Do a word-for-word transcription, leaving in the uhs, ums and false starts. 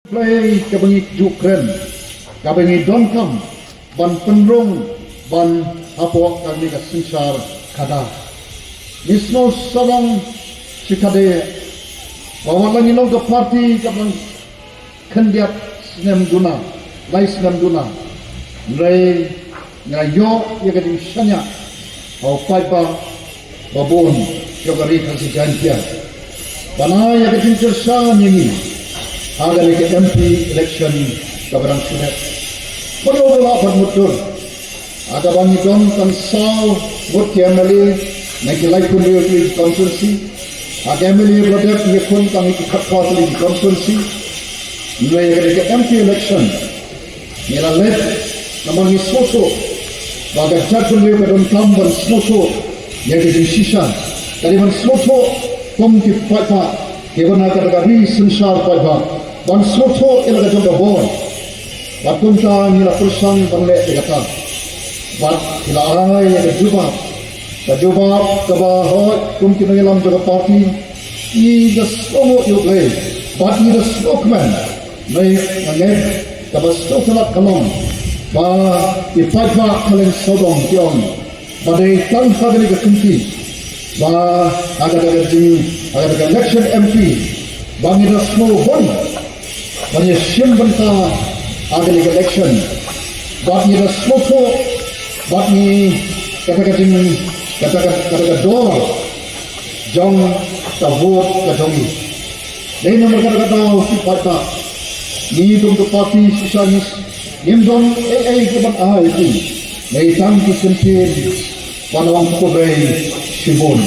Kaba ngi ju kren, kaba ngi donkam ban pynrung ban hapoh kane ka synshar khadar. Ngi sngew sarong shikatdei ba wat la ngi long ka party kaba khyndiat snem duna, lai snem duna, hynrei nga ïoh ïa ka jingshaniah ha u paidbah babun jong ka Ri Khasi Jaiñtia ban ai ïa ka jingkyrshan ïa ngi ha kane ka M P election kaba dang shu dep. Ba u ba lah ban mutdur ha kaba ngi don tang saw ngut ki M L A na ki laiphew hynriew tylli ki constituency, ha ka M L A ba la dep ngi khun tang ki khatphra tylli ki constituency. Hynrei ha kane ka M P election ngi la leit namar ngi sngewthuh ba ka jaitbynriew ka donkam ban sngewthuh ïa ka jingshisha, ka dei ban sngewthuh kum ki paidbah kiba na kata ka ri synshar paidbah, ban sngewthuh ïa la ka jong ka bor. Bad kumta ngi la pyrshang ban leh ïa kata. Bad ngi la ai ïa ka jubab, ka jubab kaba hoi kum ki nongïalam jong ka party. Ngi da sngewnguh ïa U Blei bad ngi da sngewkmen. Ngi, nga ngeit kaba sngewtynnat ka long ba i paidbah Khliehriat sawdong ki ong ba dei tang ha kane ka kynti ba ha kata ka jing, ha kata ka election M P ba ngi da sngewbha ban ïashim bynta ha kane ka election. Bad ngi da sngewthuh bad ngi kata ka jing, kata ka, kata ka dor jong ka vote ka jong ngi. Dei namar kata ka daw ki paidbah, ngi kum ka party shisha ngi ngim don ei ei ka ban ai ki. Ngi tang ki kyntien ban ong khublei shibun.